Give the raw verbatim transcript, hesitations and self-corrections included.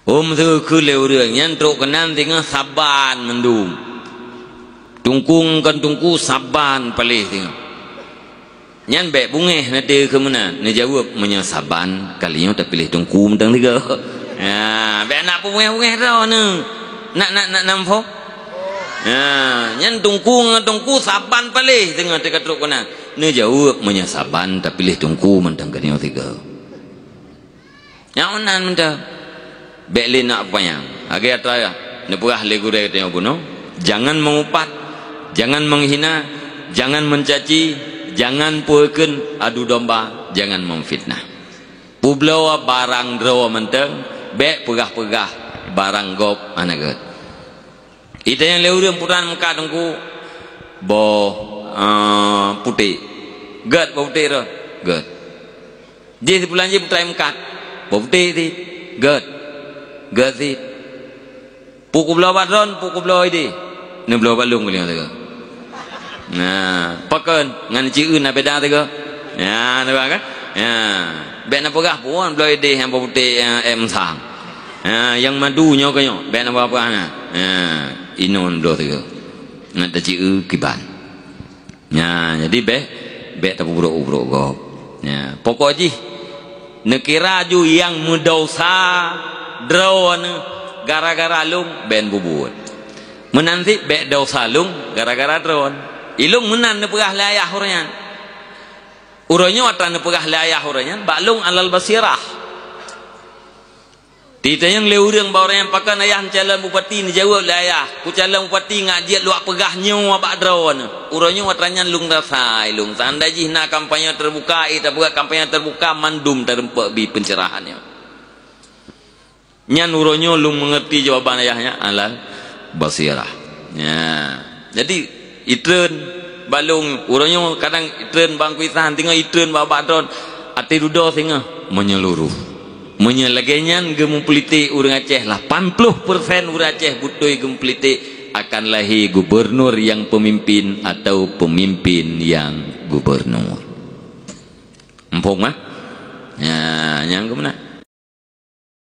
Ôm seukeue lé ureuëng nyan trok keunan singoh saban mandum. Teungku ngon teungku saban paléh singoh. Nyan bék beungéh na teuh keu meunan. Neujaweueb, "Meunyoe saban, kali nyoe tapiléh teungku mantong sigoe." Ha, bék na peubungéh-bungéh droeneuh. Nak, nak, nak nam phom? Ha, nyan teungku ngon teungku saban paléh teungoh teuka trok keunan. Neujaweueb, "Meunyoe saban, tapiléh teungku mantong kali nyoe sigoe." Nyang meunan mantong. Bék lé nak peupanyang. Lagée atra neupeugah lé gurée tanyoe bunoe, "Jangan mengupat, jangan menghina, jangan mencaci, jangan peue kheun adu domba, jangan memfitnah." Peubloe barang droe mantong, bék peugah-peugah barang gob hana gét. Itanyong lé ureuëng, "Peue na meukat Teungku?" "Boh, eh, putéh." "Gét boh putéh droe?" "Gét." "Jih sipulan jih peue na meukat?" "Boh putéh cit." "Gét." "Gét cit." "Peue kubloe bak droeneuh, peue kubloe idéh?" "Neubloe bak lôn kali nyoe sigoe." Nah, pakon ngon ci eu na beda sigoe. Nah, tu kan? Nah, bék na peugah pun bloe idéh nyang boh putéh, eh, eh, meusang. Nah, nyang madu nyoe keu nyoe, bék na peugah-peugah na. Nah, inoe bloe sigoe. Ngat taci eu kiban. Nah, jadi bék, bék tapeubrok-brok gob. Nah, pokok jih neukira ju nyang meudesya droeneuh gara-gara lôn, bék peubuet. Meunan cit bék desya lôn gara-gara droeneuh. Ilôn meunan neupeugah lé ayah uroe nyan. Uroe nyoe atra neupeugah lé ayah uroe nyan bak lôn alal basirah. Titanyong lé ureuëng bak uroe nyan, "Pakon ayah neucalon bupati?" Neujaweueb lé ayah, "Kucalon bupati ngat jeuet luwak peugah nyoe bak droeneuh." Uroe nyoe atra nyan lôn rasa, lôn, seandai jih na kampanye teubuka, eh, tapeugah kampanye teubuka, mandum tareumpok bi pencerahan nyoe. Nyan uroe nyoe lôn meungerti jawaban ayah nyan alal basirah. Nya. Jadi, itreun bak lôn, uroe nyoe kadang itreun bak Teungku Ihsan, teungoh itreun bak, bak droeneuh, até dudoe singoh menyeluruh. Meunyoe lagée nyan geumeupulitek ureuëng Aceh, lapan puluh persen ureuëng Aceh beutôi geumeupulitek, akan lahé gubernur nyang pemimpin atau pemimpin nyang gubernur. Muphom, ah? Nya, nyang keumeuna.